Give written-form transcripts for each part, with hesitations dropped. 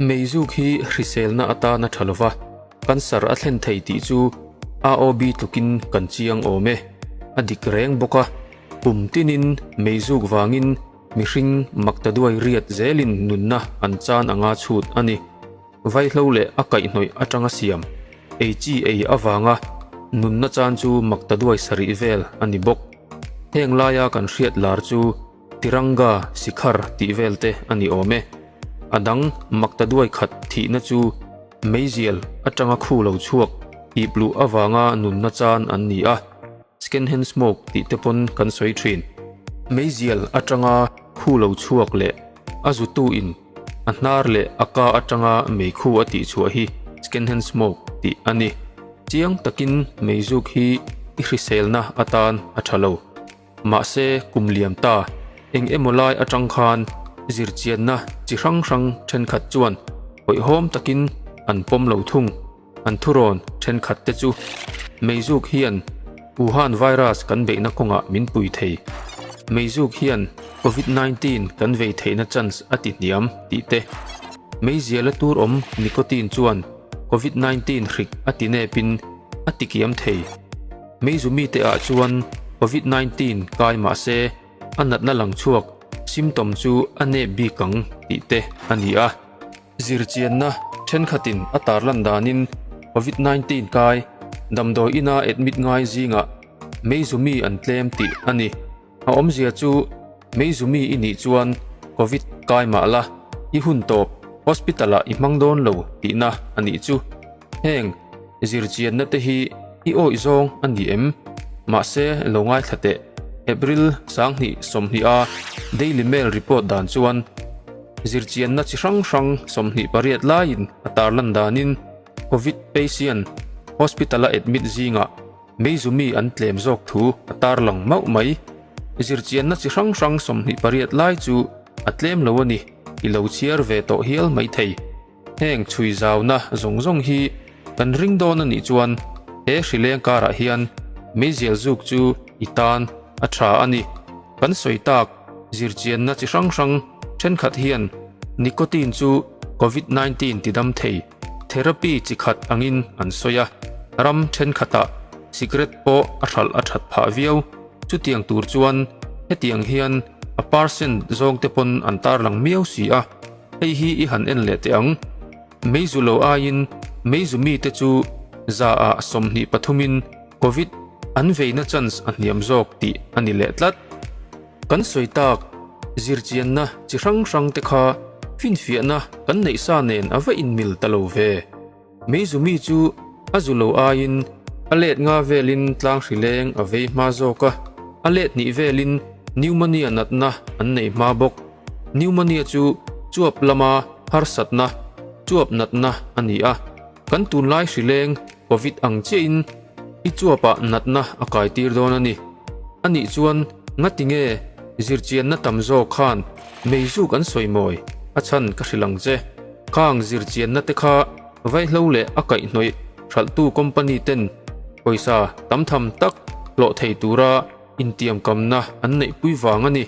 Meizuk hi hriselna atana tha lova cancer a thlen thei tih chu AOB tlukin kan chiang awm e. A dik reng bawk a, kum tinin meizuk vangin mihring maktaduai riat zelin nunna an chan anga chhut a ni. Vaihlo leh a kaihhnawih atanga siam ei chi ei avanga nunna chan chu maktaduai sarih vel a ni bawk. Heng laia kan hriat lar chu Tiranga Sikhar tih vel te a ni awm e. A dang maktaduai khat thihna chu meizial atanga khu lo chhuak ip luh avanga nunna chan an ni a, second hand smoke tih te pawn kan sawi thin. Meizial atanga khu lo chhuak leh a zutu in a hnar leh a ka atanga meikhu a tihchhuah hi second hand smoke tih a ni. Chiang takin meizuk hi i hriselna atan a tha lo. Mahse kum liam ta eng emaw lai atang khan zirchianna chi hrang hrang thenkhat chuan hawihhawm takin an pawm lo thung. An thurawn thenkhat te chu meizuk hian Wuhan virus kan beihna kawngah min pui thei. Meizuk hian Covid 19 kan vei theihna chance a ti hniam tih te. Meiziala tur awm nicotine chuan Covid 19 hrik a ti nepin a ti kiam thei. Meizu mite ah chuan Covid 19 kai mah se a natna lang chhuak symptom chu a nep bik ang tih te a ni a. Zirchianna thenkhatin a tarlan danin Covid 19 kai damdawi ina admit ngai zingah meizu mi an tlem tih a ni. A awmzia chu meizu mi i nih chuan Covid kai mah la, i hun tawp hospital ah i hmang dawn lo tihna a nih chu. Heng zirchianna te hi i awih zawng a ni em? Mahse lo ngaithla teh. April 2020 a Daily Mail report dan chuan Zirchianna chi hrang hrang 28 laiin a tarlan danin Covid patient hospital-a admit zingah meizu mi an tlem zawk thu a tarlang mauh mai. Zirchianna chi hrang hrang 28 lai chu a tlem lo a ni, i lo chhiar ve tawh hial mai thei. Heng chhui zauna zawng zawng hi kan ring dawn a nih chuan he hrileng karah hian meizial zuk chu i tan a tha a ni. Kan sawi tak zirchianna chi hrang hrang thenkhat hian nicotine chu Covid 19 tidam thei therapy chi khat angin an sawi a, ram thenkhatah cigarette pawh a hralh a that phah viau. Chutiang tur chuan hetiang hian a percent zawngte pawn an tarlang miau si a. Hei hi i han en leh teh ang. Meizu lo aiin meizu mite chu za ah 23 in Covid an veina chance a hniam zawk tih a ni leh tlat. Kan sawi tak zirchianna chi hrang hrang te kha finfiahna kan neih sa nen a va inmil ta lo ve. Meizu mi chu a zu lo aiin a let nga velin tlang hri leng a vei hma zawk a, a let hnih velin pneumonia natna an nei hma bawk. Pneumonia chu chuap lama harsatna, chuap natna a ni a, kan tunlai hri leng Covid ang chiahin i chuapah natna a kaitir dawn a ni. Anih chuan ngati nge zirchianna tam zawk khan meizuk an sawi mawi a chhan ka hrilh ang che. Khang zirchianna te kha vaihlo leh a kaihhnawih hralhtu company ten pawisa tam tham tak hlawh thei tura intiamkamna an neihpui vang a ni.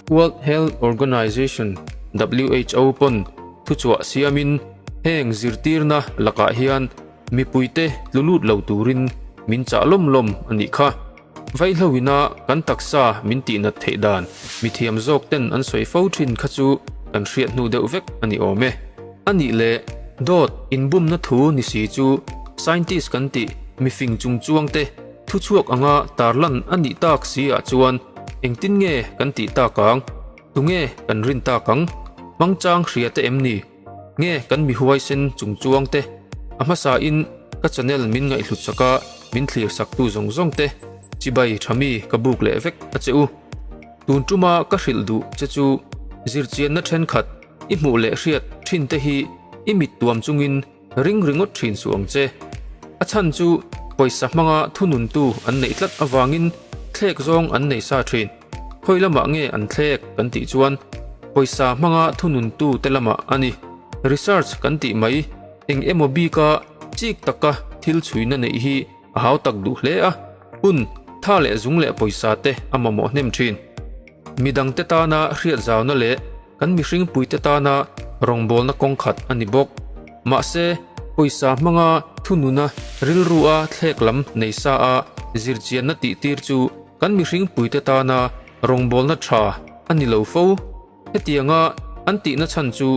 World Health Organization, who, pawn thuchhuah siamin heng zirtirna lakah hian Mipuite tlu lut lo turin min chah lawm lawm a nih kha. Vaihloina kan taksa min tihnat theih dan mithiam zawk ten an sawi fo thin kha chu kan hriat hnu deuh vek a ni awm e. A nih leh dawt inbumna thu ni si chu scientist kan tih mifing chung chuang te thuchhuak anga tarlan a nih tak si ah chuan engtin nge kan tih tak ang? Tunge kan rin tak ang? Hmangchang hria te em ni? Nge kan mi huaisen chung chuang te, a hmasa in ka channel min ngaihhlut sak a min thlir sak tu zawng zawng te chibai tha mi ka buk leh vek a che u. Tun tuma ka hrilh duh che chu zirchianna thenkhat i hmuh leh hriat thin te hi i mit tuam chungin Ring ringawt thin suh ang che. A chhan chu pawisa hmanga thununtu an neih tlat avangin thlek zawng an nei sa thin. Khawi lamah nge an thlek kan tih chuan pawisa hmanga thununtu te lamah a ni. Research kan tih mai eng emaw bika chik taka thil chhuina neih hi a hau tak duh hle a, hun, tha leh zung leh pawisa te a mamawh hnem thin. Midangte tana hriatzauna leh kan mihringpuite tana rawngbawlna kawng khat a ni bawk. Mahse, pawisa hmanga thununa rilrua thlek lam nei sa a zirchianna tihtir chu kan mihring puite tana rawngbawlna tha a ni lo fo. Hetianga an tihna chhan chu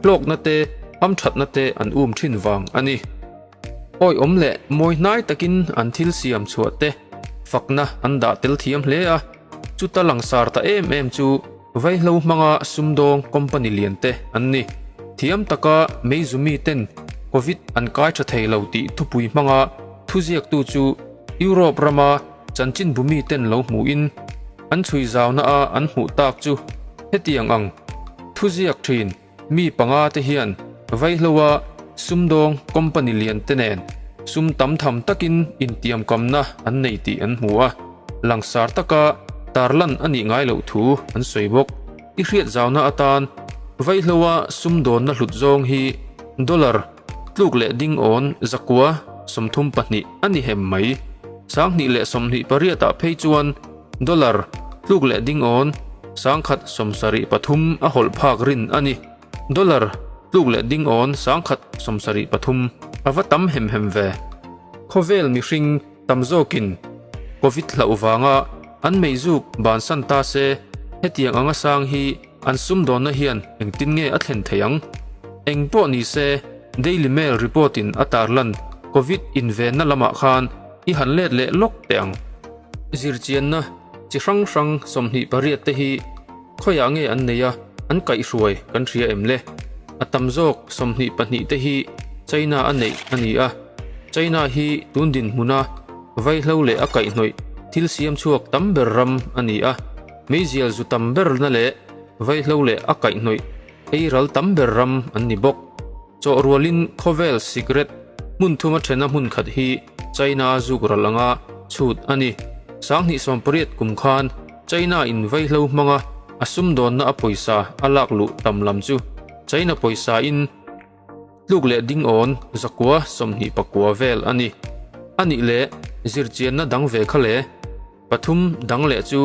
hlawkna te, hamthatna te an um thin vang a ni. Awiawm leh mawi hnai takin an thil siam chhuah te fakna an dah tel thiam hle a, chuta langsar ta em em chu vaihlo hmanga sumdawng company lian te an ni. Thiam taka meizu mi ten Covid an kai tha thei lo tih thupui hmanga thuziaktu chu Europe rama chanchinbu mi ten lo hmuhin an chhui zauna a an hmuh tak chu hetiang ang thuziak thin Mi panga te hian vaihloa sumdawng company lian te nen sum tam tham takin intiamkamna an nei tih an hmu a, langsar taka tarlan a nih ngai loh thu an sawi bawk. I hriat zauna atan vaihloa sumdawnna hlut zawng hi dollar tluk leh ding awn zakua 32 a ni hem mai. 2028 ah phei chuan Dollar tluk leh ding awn 173 a hawlh phak rin a ni. Dollar tluk leh ding awn 173 a va tam hem hem ve. Khawvel mihring tam zawkin Covid hlauh vanga an meizuk bansan ta se hetiang anga sang hi an sumdawnna hian engtin nge a thlen thei ang? Eng pawh ni se Daily Mail report in a tarlan Covid invenna lamah khan i han let leh lawk teh ang. Zirchianna chi hrang hrang 28 te hi khawiah nge an nei a, an kaihhruai kan hria em le? A tam zawk 22 te hi China a neih a ni a, China hi tun dinhmuna vaihlo leh a kaihhnawih thil siam chhuak tam ber ram a ni a, meizial zu tam berna leh vaihlo leh a kaihhnawih ei ral tam ber ram an ni bawk. Chawhrualin khawvel sikret hmun thuma thena hmun khat hi China a zuk ral anga chhut a ni. 2018 kum khan China in vaihlo hmanga a sumdawnna a pawisa a lak luh tam lam chu China pawisa in tluk leh ding awn 929 vel a ni. A nih leh zirchianna dang ve kha le. Pathum dang leh chu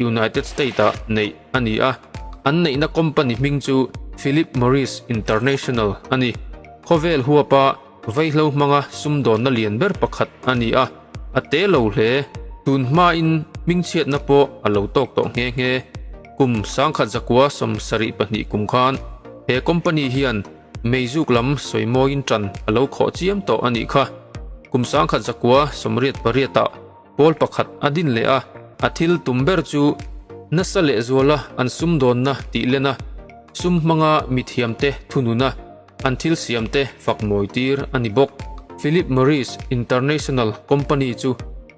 United State-ah neih a ni a, an neihna company hming chu Philip Morris International a ni. Khawvel huapa vaihlo hmanga sumdawnna lian ber pakhat a ni a, a te lo hle. Tun hmain hmingchhiatna pawh a lo tawk tawh nghe nghe. Kum 1972 kum khan he company hian meizuk lam sawimawiin ṭan a lo khawh chiam tawh a nih kha. Kum 1988-ah Pawl pakhat a din leh a, a thil tum ber chu nasa lehzuala an sumdawnna tih len a, sum hmanga mithiamte thununa an thil siamte fak mawitir a ni bawk. Philip Morris International Company chu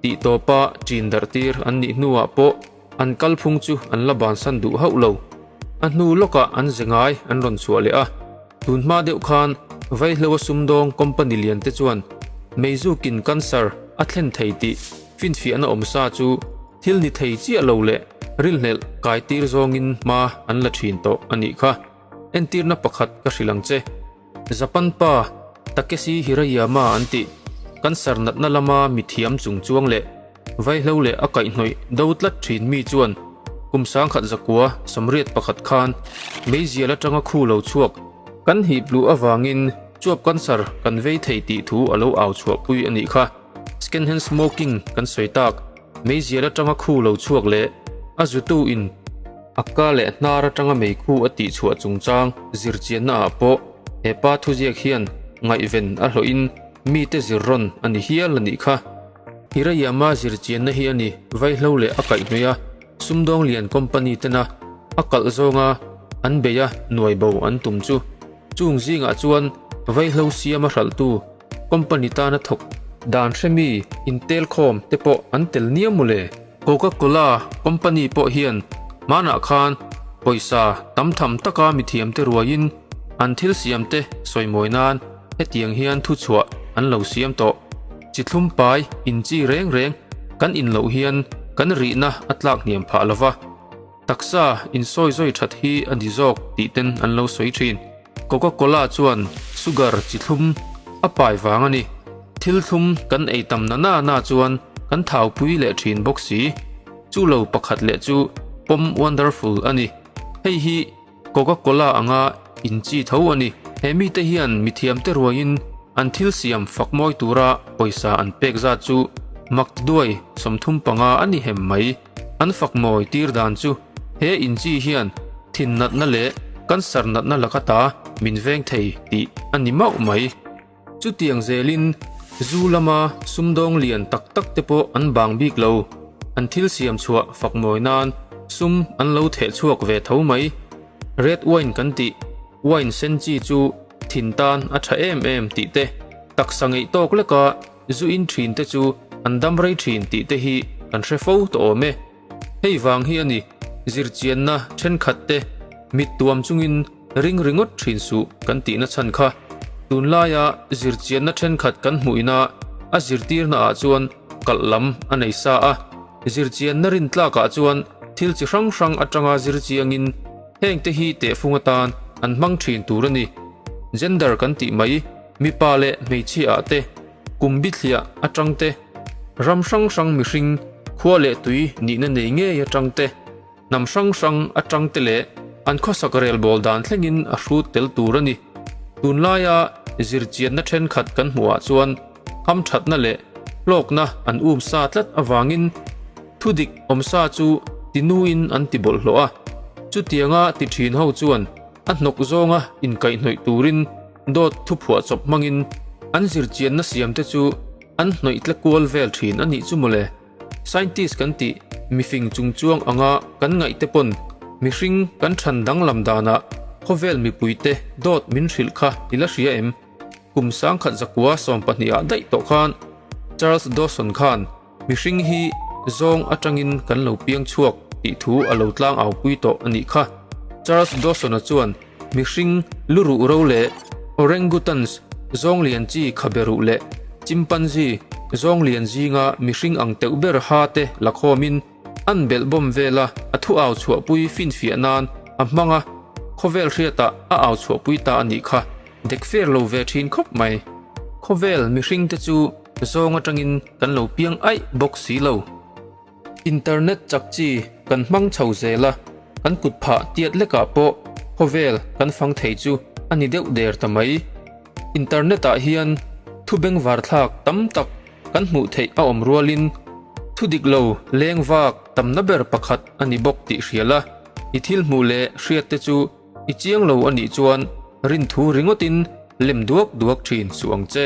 tihtawpa chin darhtir an nih hnuah pawh an kalphung chu an la bansan duh hauh lo. A hnu lawkah an ze ngai an rawn chhuah leh a. Tun hma deuh khan Vaihloa sumdawng company lian te chuan meizukin cancer a thlen thei tih finfiahna awm sa chu thil ni thei chiah lo leh rilhlelh kaitir zawngin hma an la thin tawh a nih kha. Entirna pakhat ka hrilh ang che. Japan pa Takeshi Hirayama an tih cancer natna lama mithiam chungchuang leh Vaihlo leh a kaihhnawih do tlat thin mi chuan kum 1981 khan meizial atanga khu lo chhuak kan hip luh avangin chuap cancer kan vei thei tih thu a lo au chhuahpui a nih kha. Second-hand smoking kan sawi tak, meizial atanga khu lo chhuak leh a zutu in a ka leh hnar atanga meikhu a tih chhuah chungchang zirchianna ah pawh he pa thuziak hian ngaihven a hlawhin mite zir rawn a ni hial a nih kha. Hirayama zirchianna hi a ni, vaihlo leh a kaihhnawih a, sumdawng lian company tena a kalh zawnga an bei a nuai bo an tum chu. Chung zingah chuan vaihlo siama hralhtu company tana thawk dan hremi intelkhawm te pawh an tel niam mawle. Coca-Cola company pawh hian hmanah khan pawisa tam tham taka mithiamte ruaiin an thil siamte sawimawi nan hetiang hian thuchhuah an lo siam tawh. Chi thlum pai in chi reng reng kan in loh hian kan rihna a tlak hniam phah lova, taksa insawi zawi that hi a ni zawk tih ten an lo sawi thin. Coca-Cola chuan sugar chi thlum a pai vang a ni. Thil thlum kan ei tam na na na chuan kan thau pui leh thin bawk si. Chu lo pakhat leh chu pawm wonderful a ni. Hei hi Coca-Cola anga in chi tho a ni. He mite hian mithiamte ruaiin an thil siam fak mawi tura pawisa an pek zat chu mak ti duai 35 a ni hem mai. An fak mawi tir dan chu he in chi hian thin natna leh cancer natna laka ta min veng thei tih a ni mauh mai. Chutiang zelin zu lama sumdawng lian tak tak te pawh an bang bik lo. An thil siam chhuah fak mawi nan sum an lo theh chhuak ve tho mai. Red wine kan tih, wine sen chi chu thin tan a tha em em tih te, taksa ngeih tawk leka zu in thin te chu an dam rei thin tih te hi kan hre fo tawh awm e. Hei vang hi a ni, zirchianna thenkhat te mit tuam chungin ring ringawt thin suh kan tihna chhan kha. Tunlaia zirchianna thenkhat kan hmuh ina a zirtirna ah chuan kalh lam a nei sa a, zirchianna rintlakah chuan thil chi hrang hrang atanga zirchiangin hengte hi tehfung atan an hmang thin tur a ni. Gender kan tih mai, mipa leh hmeichhia ah te, kum bithliah atang te, ram hrang hrang mihring khua leh tui nihna nei ngei atang te, Hnam hrang hrang atang te leh an khawsak rel bawl dan thlengin a hrut tel tur a ni. Tunlaia zirchianna thenkhat kan hmuhah chuan hamthatna leh hlawkna an um sa tlat avangin thudik awmsa chu tinuin an ti bawlhhlawh a. Chutianga ti thin ho chuan a hnawk zawnga inkaihhnawih turin dawt thuphuah chawp hmangin an zirchianna siamte chu an hnawih tle kual vel thin a nih chu mawle. Scientist kan tih mifing chungchuang anga kan ngaih te pawn mihring kan than danglam danah khawvel mipuite dawt min hrilh kha i la hria em? Kum 1118 ah daih tawh khan Charles Dawson khan mihring hi zawng atangin kan lo piang chhuak tih thu a lo tlang au pui tawh a nih kha. Charles Dawson-a chuan Mihring luruh ro leh orangutans zawng lian chi khabe ruh leh chimpanzee zawng lian zinga mihring ang teuh ber ha te la khawmin an belh bawm vela a thu au chhuahpui finfiah nan a hmang a, khawvel hriatah a au chhuahpui ta a nih kha. Dek fer lo ve thin khawp mai. Khawvel mihring te chu zawng atangin kan lo piang aih bawk si lo. Internet chak chi kan hmang chho zel a, kan kut phah tiat lekah pawh khawvel kan fang thei chu a ni deuh der ta mai. Internet ah hian thu bengvar thlak tam tak kan hmuh theih a awm rualin thu dik lo leng vak tamna ber pakhat a ni bawk tih hria la, i thil hmuh leh hriat te chu i chiang lo a nih chuan rinthu ringawtin lem duak duak thin suh ang che.